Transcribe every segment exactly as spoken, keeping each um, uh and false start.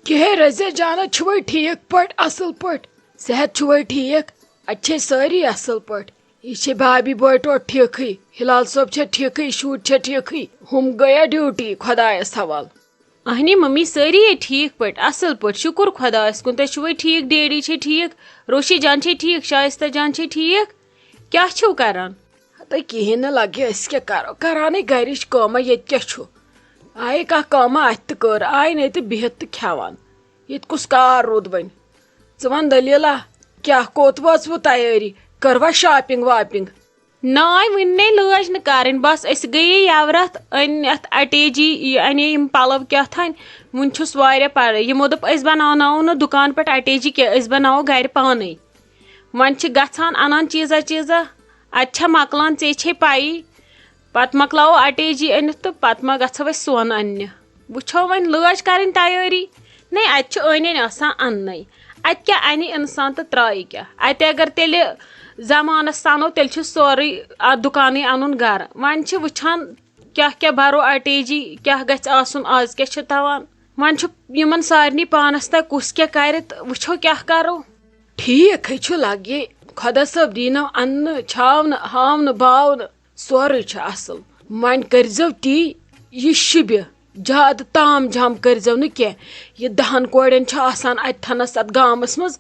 کِہے رضیہ جانہ، چھُوے ٹھیٖک پٲٹھۍ، اصل پٲٹھۍ؟ صحت چھُوے ٹھیٖک؟ اَتہِ چھے سٲری اصل پٲٹھۍ؟ یہِ چھے بھابی بوے ٹوٹھ ٹھیٖکھٕے؟ ہلال صٲب چھا ٹھیٖکھٕے؟ شُرۍ چھا ٹھیٖکھٕے؟ ہُم گٔیا ڈیوٹی، خۄدایس حوال۔ اہنی ممی، سٲری ہے ٹھیٖک پٲٹھۍ، اصل پٲٹھۍ، شُکُر خۄدایس کُن۔ تُہۍ چھِوے ٹھیٖک؟ ڈیڈی چھے ٹھیٖک؟ روشی جان چھے ٹھیٖک؟ شایستہ جان چھے ٹھیٖک؟ کیٛاہ چھِو کران؟ ہتے کِہیٖنۍ نہٕ لگہِ، أسۍ کیٛاہ کرو؟ کرانٕے گرِچ کٲمہ، ییٚتہِ کیٛاہ چھُ؟ آیہِ کانٛہہ کٲمہ اَتھِ تہٕ کٔر، آیہِ نے تہٕ بِہِتھ تہٕ کھٮ۪وان۔ ییٚتہِ کُس کار روٗد وۄنۍ؟ ژٕ وَن دٔلیٖلہ، کیٛاہ کوٚت وٲژوٕ تیٲری؟ کٔروا شاپِنٛگ واپِنٛگ؟ ناے، وٕنہِ نے لٲج نہٕ کَرٕنۍ، بس أسۍ گٔیے یَورَتھ، أنۍ اَتھ اَٹیجی، یہِ اَنے یِم پَلو کیٛاہ تھانۍ، وٕنہِ چھُس واریاہ پَرٕ۔ یِمو دوٚپ أسۍ بَناوناوو نہٕ دُکان پٮ۪ٹھ اَٹیجی کینٛہہ، أسۍ بَناوو گَرِ پانَے۔ وۄنۍ چھِ گژھان اَنان چیٖزا چیٖزا، اَتہِ چھا مۄکلان، ژےٚ چھے پَیی۔ پَتہٕ مۄکلاوو اَٹیجی أنِتھ تہٕ پَتہٕ ما گژھو أسۍ سۄن اَننہِ۔ وٕچھو وۄنۍ، لٲج کَرٕنۍ تیٲری۔ نَے، اَتہِ چھِ أنۍ أنۍ آسان اَننَے۔ اَتہِ کیٛاہ اَنہِ اِنسان تہٕ ترٛایہِ کیٛاہ؟ اَتہِ اگر تیٚلہِ زَمانَس سَنو، تیٚلہِ چھُ سورُے اَتھ دُکانٕے اَنُن گَرٕ۔ وۄنۍ چھِ وٕچھان، کیٛاہ کیٛاہ بَرو اَٹیجی، کیٛاہ گژھِ آسُن، آز کیٛاہ چھِ تھاوان۔ وۄنۍ چھُ یِمَن سارنٕے پانَس تام کُس کیٛاہ کَرِ تہٕ وٕچھو کیٛاہ کَرو۔ ٹھیٖک ہے چھُ، لَگہِ خۄدا صٲب دیٖنو اَننہٕ، چھاونہٕ، ہاونہٕ، باونہٕ، سورُے چھُ اَصٕل۔ وۄنۍ کٔرۍزیو تی، یہِ شِبہِ زیادٕ تام جام کٔرۍزیو نہٕ کینٛہہ۔ یہِ دَہَن کورٮ۪ن چھُ آسان اَتہِ تھَنَس اَتھ گامَس منٛز،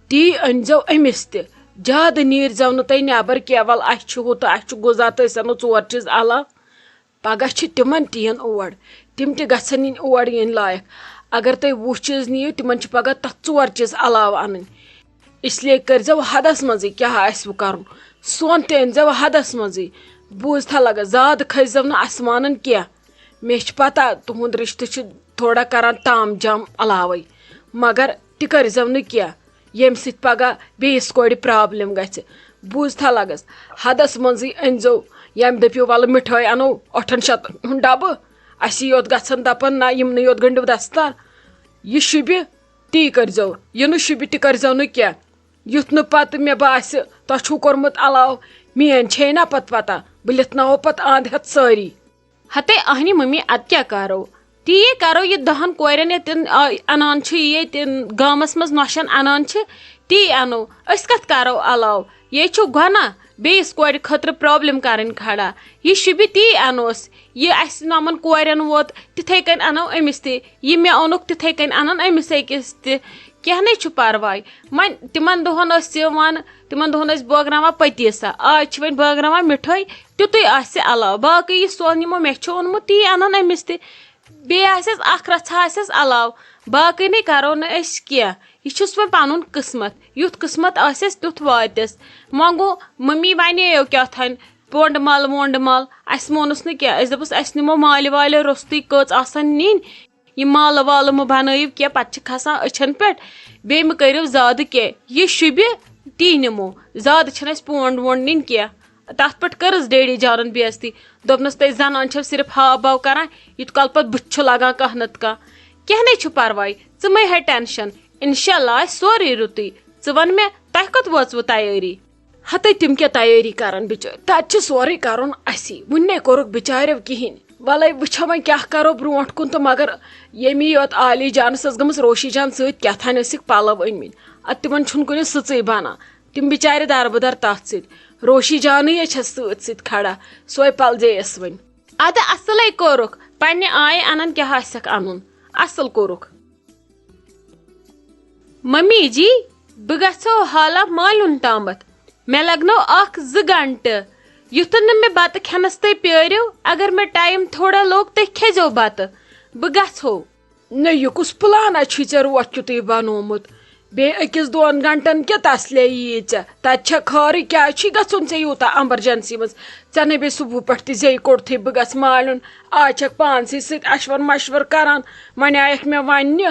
تی أنۍزیو أمِس تہِ۔ زیادٕ نیٖرزیو نہٕ تُہۍ نٮ۪بَر کینٛہہ، وَلہٕ اَسہِ چھُ ہُہ تہٕ اَسہِ چھُ غذا تہٕ أسۍ اَنو ژور چیٖز علاوٕ۔ پگاہ چھِ تِمن تہِ یِن اور، تِم تہِ گژھن یِنۍ اور یِنۍ لایق۔ اگر تُہۍ وُہ چیٖز نِیِو، تِمن چھِ پگاہ تتھ ژور چیٖز علاوٕ انٕنۍ۔ اس لیے کٔرۍزیو حدس منٛزٕے کیٛاہ آسِوٕ کرُن، سۄن تہِ أنۍزیو حدس منٛزٕے۔ بوٗزتھا لگس، زیادٕ کھٔسۍزیو نہٕ آسمانن کینٛہہ۔ مےٚ چھِ پتہ تُہُنٛد رشتہٕ چھُ تھوڑا کران تام جام علاوے، مگر تہِ کٔرۍزیو نہٕ کینٛہہ۔ ییٚمہِ سۭتۍ پگاہ بیٚیِس کورِ problem گژھِ۔ بوٗزتھا لگس، حدس منٛزٕے أنۍزیو۔ ییٚمہِ دٔپِو، "وَلہٕ مِٹھٲے اَنو ٲٹھن شیٚتن ہُنٛد ڈبہٕ، اَسی یوت گژھن دَپان، نہ، یِمنٕے یوت گٔنٛڈِو دستار۔" یہِ شوٗبہِ، تی کٔرۍزیو۔ یہِ نہٕ شوٗبہِ، تہِ کٔرۍزیو نہٕ کینٛہہ۔ یُتھ نہٕ پتہٕ مےٚ باسہِ، تۄہہِ چھُو کوٚرمُت علاوٕ، میٛٲنۍ چھے نہ پتہٕ پتہ، بہٕ لِتھناوو پتہٕ اَنٛد ہٮ۪تھ سٲری۔ ہتے اہنہِ ممی، ادٕ کیٛاہ کرو؟ تی کرو، یہِ دہن کورٮ۪ن ییٚتٮ۪ن، آ، انان چھِ، ییٚتٮ۪ن گامس منٛز نۄشن انان چھِ، تی انو۔ أسۍ کتھ کرو علاوٕ؟ یے چھُ گۄناہ بیٚیِس کورِ خٲطرٕ problem کرٕنۍ کھڑا۔ یہِ شوٗبہِ، تی انوس۔ یہِ اسہِ نۄمن کورٮ۪ن ووت، تِتھے کٔنۍ انو أمِس تہِ۔ یہِ مےٚ اوٚنُکھ، تِتھے کٔنۍ انن أمِس أکِس تہِ۔ کینٛہہ نے چھُ پرواے۔ وۄنۍ تِمن دۄہن ٲسۍ یِوان، تِمن دۄہن ٲسۍ بٲگراوان پٔتیٖسا، آز چھِ وۄنۍ بٲگراوان مِٹھٲے۔ تیُتُے آسہِ علاوٕ، باقٕے یہِ سۄن یِمو مےٚ چھُ اوٚنمُت، تی اَنَن أمِس تہِ۔ بیٚیہِ آسٮ۪س اَکھ رَژھا آسٮ۪س علاوٕ، باقٕے نَے کَرو نہٕ أسۍ کینٛہہ۔ یہِ چھُس وۄنۍ پَنُن قٕسمَت، یُتھ قٕسمَت آسٮ۪س تیُتھ واتٮ۪س۔ وۄنۍ گوٚو مٔمی وَنییو کیٛاہ تھانۍ، پونٛڈٕ مَل وونٛڈٕ مَل، اَسہِ مونُس نہٕ کینٛہہ۔ اَسہِ دوٚپُس، اَسہِ نِمو مالہِ والہِ روٚستُے کٔژ آسَن نِنۍ، یہِ مالہٕ والہٕ مہٕ بنٲیِو کینٛہہ، پتہٕ چھِ کھسان أچھن پٮ۪ٹھ۔ بیٚیہِ مہٕ کٔرِو زیادٕ کینٛہہ، یہِ شوٗبہِ، تی نِمو۔ زیادٕ چھِنہٕ اَسہِ پونٛڈ وونٛڈ نِنۍ کینٛہہ۔ تَتھ پٮ۪ٹھ کٔرٕس ڈیڈی جانن بے عزتی، دوٚپنَس، "تُہۍ زنان چھِو صرف ہاو باو کران، یوٗت کال پتہٕ بُتھِ چھُ لگان کانٛہہ نتہٕ کانٛہہ۔" کینٛہہ نے چھُ پرواے، ژٕ مَے ہے tension، انشاءاللہ آسہِ سورُے رُتُے۔ ژٕ وَن مےٚ، تۄہہِ کوٚت وٲژوٕ تیٲری؟ ہتے تِم کیٛاہ تیٲری کرن بچٲرۍ، تتہِ چھُ سورُے کرُن اسی۔ وُنہِ نے کوٚرُکھ بچاریو کِہینۍ۔ ولے وٕچھو وۄنۍ کیٛاہ کرو برونٛٹھ کُن تہٕ، مگر ییٚمی یوت عالی جانس ٲس گٔمٕژ روشی جان سۭتۍ، کیٛاہ تھانۍ ٲسِکھ پلو أنۍ مٕتۍ۔ ادٕ تِمن چھُنہٕ کُنہِ سٕژٕے بنان۔ تِم بچارِ دربٕدر تتھ سۭتۍ۔ روشی جانٕے ہے چھس سۭتۍ سۭتۍ کھڑا، سۄے پلزییس وۄنۍ۔ ادٕ اصلے کوٚرُکھ، پننہِ آیہِ انان کیٛاہ آسٮ۪کھ انُن، اصل کوٚرُکھ۔ ممی جی، بہٕ گژھو حالہ مالیُن تامتھ۔ مےٚ لگنو اکھ زٕ گھنٹہٕ۔ یُتھ نہٕ مےٚ بتہٕ کھٮ۪نس تُہۍ پیٲرِو، اگر مےٚ time تھوڑا لوٚگ، تُہۍ کھیٚزیو بتہٕ۔ بہٕ گژھو۔ نہ، یہِ کُس پلانا چھُے ژےٚ روتھ کیُتُے بنومُت؟ بیٚیہِ أکِس دۄن گھنٹن کیٛاہ تسلے ییہِ ژےٚ؟ تتہِ چھا خٲرٕے؟ کیٛازِ چھُے گژھُن ژےٚ یوٗتاہ emergency منٛز؟ ژےٚ نے بیٚیہِ صبحہٕ پٮ۪ٹھ تہِ زیٚیہِ کوٚڑتھٕے، بہٕ گژھٕ مالیُن۔ آز چھکھ پانسٕے سۭتۍ اشور مشور کران، وۄنۍ آیکھ مےٚ وننہِ۔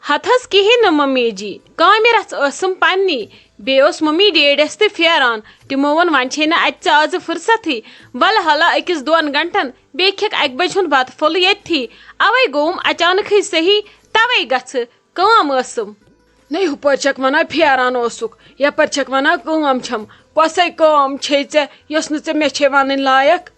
ہتہٕ حظ کِہیٖنۍ نہٕ ممی جی، کامہِ رژھ ٲسٕم پننی، بیٚیہِ اوس ممی ڈیڈیس تہِ پھیران، تِمو ووٚن، "وۄنۍ چھے نہٕ اتہِ ژےٚ آزٕ فرصتھٕے، ولہٕ ہلا أکِس دۄن گھنٹن، بیٚیہِ کھٮ۪کھ اکہِ بجہِ ہُنٛد بتہٕ پھوٚل ییٚتتھٕے، اوے گوٚوُم اچانکھٕے صحیح، توے گژھٕ، کٲم ٲسٕم۔" نے ہُپٲرۍ چھکھ ونان پھیران اوسُکھ، یپٲرۍ چھکھ ونان کٲم چھم، کۄسے کٲم چھے ژےٚ یۄس نہٕ ژےٚ مےٚ چھے ونٕنۍ لایق؟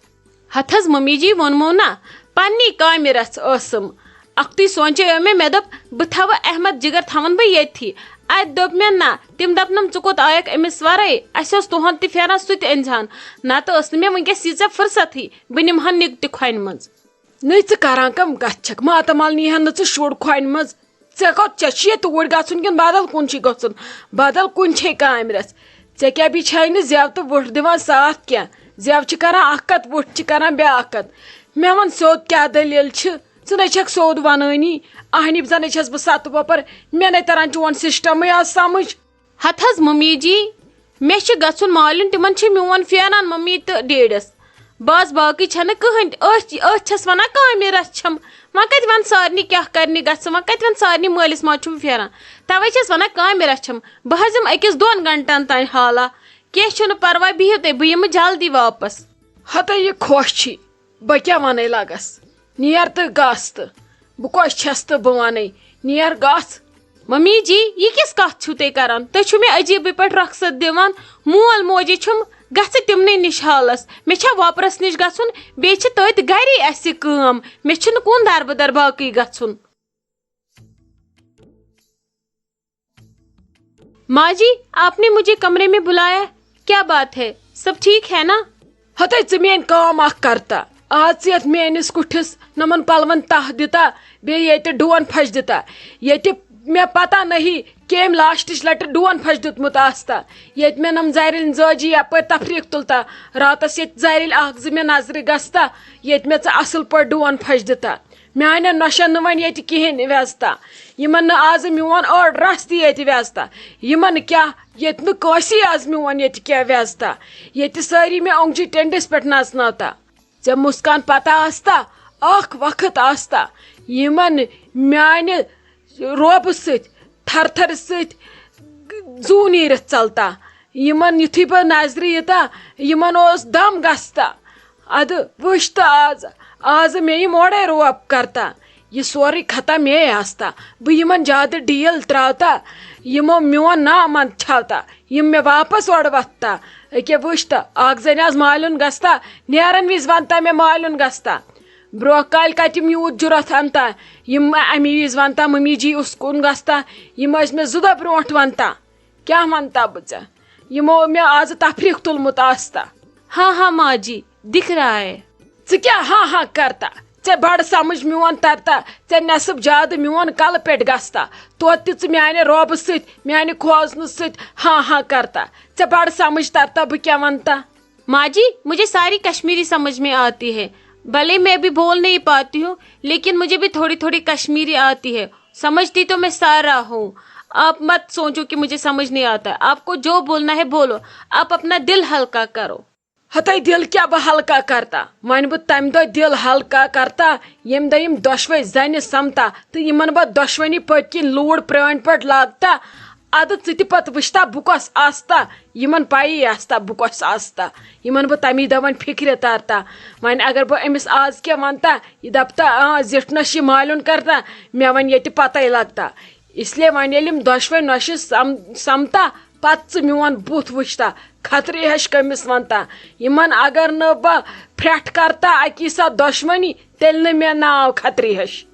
ہتہٕ حظ ممی جی، ووٚنمو نا، پننی کامہِ رژھ ٲسٕم۔ اکھتُے سونٛچے مےٚ، مےٚ دوٚپ، بہٕ تھاوٕ احمد جگر، تھاوَن بہٕ ییٚتھی۔ اَتہِ دوٚپ مےٚ، نہ، تِم دَپنَم، ژٕ کوٚت آیَکھ أمِس وَرٲے؟ اَسہِ اوس تُہُنٛد تہِ پھیران، سُہ تہِ أنۍ زِہَن۔ نَتہٕ ٲس نہٕ مےٚ وٕنۍکٮ۪س ییٖژاہ فرصتٕے، بہٕ نِمہٕ ہَن نِگٹہِ کھۄنہِ منٛز۔ نٔے ژٕ کران کَم کَتھ چھَکھ؟ ماتامال نِیٖہَن نہٕ ژٕ شُر کھۄنہِ منٛز۔ ژےٚ کوٚت، ژےٚ چھُے توٗرۍ گژھُن کِنہٕ بدل کُن چھُے گژھُن؟ بدل کُنہِ چھے کامہِ رَژھ۔ ژےٚ کیٛاہ بیٚیہِ چھے نہٕ زٮ۪و تہٕ وُٹھ دِوان ساتھ کینٛہہ؟ زٮ۪و چھِ کران اَکھ کَتھ، وُٹھ چھِ کران بیٛاکھ کَتھ۔ مےٚ وَن سیوٚد کیٛاہ دٔلیٖل چھِ؟ ژٕ نَے چھَکھ سیوٚد وَنٲنی۔ اَہنی زَنَے چھَس بہٕ سَتہٕ وۄپَر۔ مےٚ نَے تَران چون سِسٹَمٕے آز سَمٕجھ۔ ہتہٕ حظ ممی جی، مےٚ چھُ گژھُن مالیُن، تِمن چھِ میون پھیران ممی تہٕ ڈیڈس۔ بس باقٕے چھنہٕ کٕہٕنۍ تہِ۔ أتھۍ أتھۍ چھس ونان کامہِ رژھ چھم۔ وۄنۍ کتہِ ونہٕ سارنٕے کیٛاہ کرنہِ گژھٕ، وۄنۍ کتہِ ونہٕ سارنٕے مٲلِس ماجہِ چھُم پھیران۔ توے چھس ونان کامہِ رژھ چھم۔ بہٕ حظ یِمہٕ أکِس دۄن گنٹن تانۍ حالا۔ کینٛہہ چھُنہٕ پرواے، بِہِو تُہۍ، بہٕ یِمہٕ جلدی واپس۔ ہتے یہِ خۄش چھی، بہٕ کیٛاہ وَنَے لَگَس؟ نیر تہٕ گژھ تہٕ۔ بہٕ کۄس چھَس تہٕ بہٕ وَنَے، نیر گژھ۔ ممی جی، یہِ کِژھ کَتھ چھِو تُہۍ کَران؟ تُہۍ چھِو مےٚ عجیٖبٕے پٲٹھۍ رۄخصت دِوان۔ مول موجی چھُم، گژھِ تِمنٕے نِش حالَس۔ مےٚ چھا وۄپرَس نِش گژھُن؟ بیٚیہِ چھِ تٔتۍ گَرے اَسہِ کٲم۔ مےٚ چھُنہٕ کُن دَربٕدَر باقٕے گژھُن۔ माँ जी, आपने मुझे कमरे में बुलाया, क्या बात है? सब ठीक है ना? ہتے ژٕ میٲنۍ کٲم اکھ کرتا۔ آز ژٕ یتھ میٲنِس کُٹھِس نمن پلون تاہ دِتا، بیٚیہِ ییٚتہِ ڈون پھش دِتا، ییٚتہِ مےٚ پتہ نہی کٔمۍ لاسٹٕچ لٹہِ ڈون پھش دیُتمُت آستا، ییٚتہِ مےٚ نم زرِلۍ زٲجی یپٲرۍ تفریٖق تُلتا، راتس ییٚتہِ زرِلۍ اکھ زٕ مےٚ نظرِ گژھتا، ییٚتہِ مےٚ ژٕ اصل پٲٹھۍ ڈون پھش دِتا۔ میانٮ۪ن نۄشن نہٕ وۄنۍ ییٚتہِ کِہیٖنۍ ویزتا۔ یِمن نہٕ آزٕ میون اوٚڑ رژھ تہِ ییٚتہِ ویزتا۔ یِمن کیٛاہ، ییٚتہِ نہٕ کٲنٛسی آز میون ییٚتہِ کینٛہہ ویزتا۔ ییٚتہِ سٲری مےٚ اوٚنٛگجہِ ٹٮ۪نٛڈِس پٮ۪ٹھ نژناوتا۔ ژےٚ مُسکان پتہ آستا، اکھ وقت آستا، یِمن میانہِ روبہٕ سۭتۍ، تھر تھرِ سۭتۍ زوٗ نیٖرِتھ ژلتا۔ یِمن یُتھُے بہٕ نظرِ یِتا، یِمن اوس دم گژھتا۔ ادٕ وٕچھ تہٕ آز، آز مےٚ یِم اورَے روب کرتا، یہِ سورُے ختم مے آستا۔ بہٕ یِمن زیادٕ ڈیٖل تراوتا، یِمو میون ناو منٛد چھاوتا، یِم مےٚ واپس اورٕ وۄتھتا۔ أکیٛاہ وٕچھ تہٕ، اکھ زٔنۍ آز مالیُن گژھتا، نیرن وِزِ ونتا مےٚ مالیُن گژھتا۔ برونٛہہ کالہِ کتہِ یِم یوٗت جُرتھ انتا، یِم امی وِزِ ونتا ممی جی اس کُن گژھتا، یِم ٲسۍ مےٚ زٕ دۄہ برونٛٹھ ونتا۔ کیٛاہ ونتا بہٕ ژےٚ؟ یِمو مےٚ آزٕ تفریٖق تُلمُت آستا۔ ہاں ہاں ماں جی، دکھ رہا ہے۔ ژٕ کیٛاہ ہاں ہاں کرتا؟ ژےٚ بڑٕ سمجھ میون ترتا، ژےٚ نٮ۪صٕف زیادٕ میون کلہٕ پٮ۪ٹھ گژھتا۔ توتہِ تہِ ژٕ میانہِ روبہٕ سۭتۍ، میانہِ کھوژنہٕ سۭتۍ ہاں ہاں کرتا۔ ژےٚ بڑٕ سمجھ ترتا بہٕ کیٛاہ ونتا۔ माँ जी, मुझे सारी कश्मीरी समझ में आती है। भले मैं भी बोल नहीं पाती हूँ, लेकिन मुझे भी थोड़ी थोड़ी कश्मीरी आती है। समझती तो मैं सारा हूँ। आप मत सोचो कि मुझे समझ नहीं आता। आपको जो बोलना है बोलो, आप अपना दिल हल्का करो। ہتے دِل کیٛاہ بہٕ ہلکا کرتا؟ وۄنۍ بہٕ تمہِ دۄہ دِل ہلکا کرتا، ییٚمہِ دۄہ یِم دۄشوے زنہِ سمتا تہٕ یِمن بہٕ دۄشوٕنی پٔتۍ کِنۍ لوٗر پرٛٲنۍ پٲٹھۍ لاگتا۔ ادٕ ژٕ تہِ پتہٕ وٕچھتا بہٕ کۄس آستا، یِمن پَیی آستا بہٕ کۄس آستا۔ یِمن بہٕ تَمی دۄہ وۄنۍ فِکرِ ترتا۔ وۄنۍ اگر بہٕ أمِس آز کینٛہہ وَنتا، یہِ دَپتا، "آ، زِٹھنَس چھِ مالیُن کرتا، مےٚ وۄنۍ ییٚتہِ پَتَے لگتا۔" اس لیے وۄنۍ ییٚلہِ یِم دۄشوَے نۄشہِ سَم-، سَمتا، پَتہٕ ژٕ میون بُتھ وٕچھتا، خطرٕ ہِش کٔمِس وَنتا۔ یِمن اگر نہٕ بہٕ پھرٛٹھ کرتا اَکی ساتہٕ دۄشوٕنی، تیٚلہِ نہٕ مےٚ ناو خطرٕ ہِش۔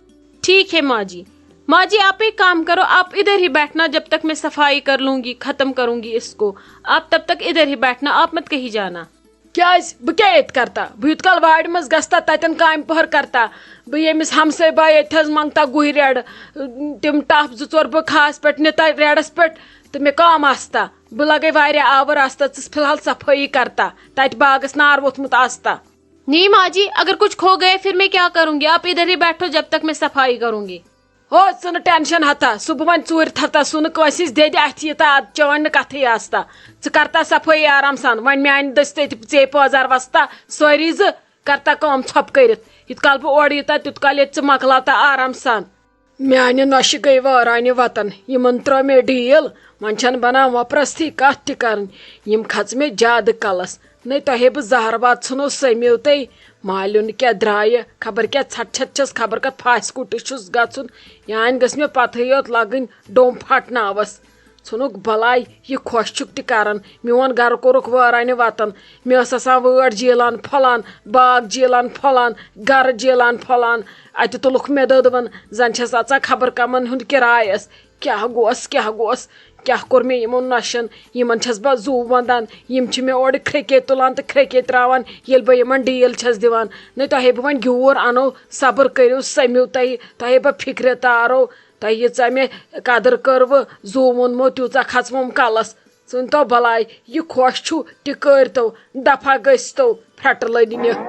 ठीक है माँ जी। माँ जी, आप एक काम करो, आप इधर ही बैठना जब तक मैं सफाई कर लूंगी, खत्म करूंगी इसको। आप तब तक इधर ही बैठना, आप मत कहीं जाना। کیٛازِ؟ بہٕ کیٛاہ ییٚتہِ کرتا؟ بہٕ یوٗت کال وارِ منٛز گژھتا، تَتٮ۪ن کامہِ پۄہر کرتا۔ بہٕ ییٚمِس ہمساے باے ییٚتہِ حظ منٛگتا گُہہِ ریڑٕ، تِم ٹَپھ زٕ ژور بہٕ کھہَس پٮ۪ٹھ نِتا ریڑَس پٮ۪ٹھ، تہٕ مےٚ کٲم آستا۔ بہٕ لگے واریاہ آوُر آستا، ژٕ فی الحال صفٲیی کرتا، تَتہِ باغَس نار ووٚتھمُت آستا۔ نہیں माँ जी, अगर कुछ खो गए फिर मैं क्या करूँगी? आप इधर ही बैठो जब तक मैं सफाई करूँगी। ہو، ژٕ نہٕ ٹینشن ہتا، سُہ بہٕ وۄنۍ ژوٗرِ تھرتا، سُہ نہٕ کٲنٛسہِ ہِنٛز دٮ۪دِ اَتھِ یہِ تہٕ اَتھ چٲنۍ نہٕ کَتھٕے آستا۔ ژٕ کرتا صفٲیی آرام سان، وۄنۍ میانہِ دٔسۍ تہِ ژے پٲزار وستا، سٲری زٕ کرتا کٲم ژھۄپہٕ کٔرِتھ۔ یُتھ کال بہٕ اورٕ یِتا، تیُتھ کال ییٚتہِ ژٕ مۄکلاوتا آرام سان۔ میانہِ نۄشہِ گٔے وٲرانہِ وطن، یِمن ترٲو مےٚ ڈیٖل، وۄنۍ چھَنہٕ بنان وۄپرس تھی کتھ تہِ کرٕنۍ۔ یِم کھژٕ مےٚ زیادٕ کلس، نے تۄہے بہٕ زہر وات ژھٕنو سٔمیو تُہۍ۔ مالیُن کیٛاہ درٛایہِ، خبر کیٛاہ ژھٹھ چھتھ چھس، خبر کتھ پھاسہِ کُٹِس چھُس گژھُن۔ یانۍ گٔژھ مےٚ پتہٕے یوت لگٕنۍ ڈوٚم پھٹناوس۔ ژھٕنُکھ بلاے، یہِ خۄش چھُکھ تہِ کران۔ میون گرٕ کوٚرُکھ وٲرانہِ وطن۔ مےٚ ٲس آسان وٲر جیلان پھۄلان، باغ جیلان پھۄلان، گرٕ جیلان پھۄلان۔ اتہِ تُلُکھ مےٚ دٔدوَن، زن چھَس اژان خبر کمن ہُنٛد کرایس۔ کیاہ گوس، کیاہ گوس، کیاہ کوٚر مےٚ یِمو نۄشن؟ یِمن چھَس بہٕ زُو وۄندان، یِم چھِ مےٚ اورٕ کھرٛے کے تُلان تہٕ کھرٛے کے تراوان، ییٚلہِ بہٕ یِمن ڈیٖل چھَس دِوان۔ نہ تۄہے بہٕ وۄنۍ گیوٗر انو، صبر کٔرِو، سٔمِو تُہۍ، تۄہے بہٕ فکرِ تارو۔ تۄہہِ ییٖژاہ مےٚ قدٕر کٔروٕ، زُو ووٚنمو تیٖژاہ کھژوم کلس۔ ژٕ ؤنۍ تو بلاے، یہِ خۄش چھُو تہِ کٔرۍ تو، دفعہ گٔژھۍ تو، پھرٹہٕ لٔنہِ نِکھ۔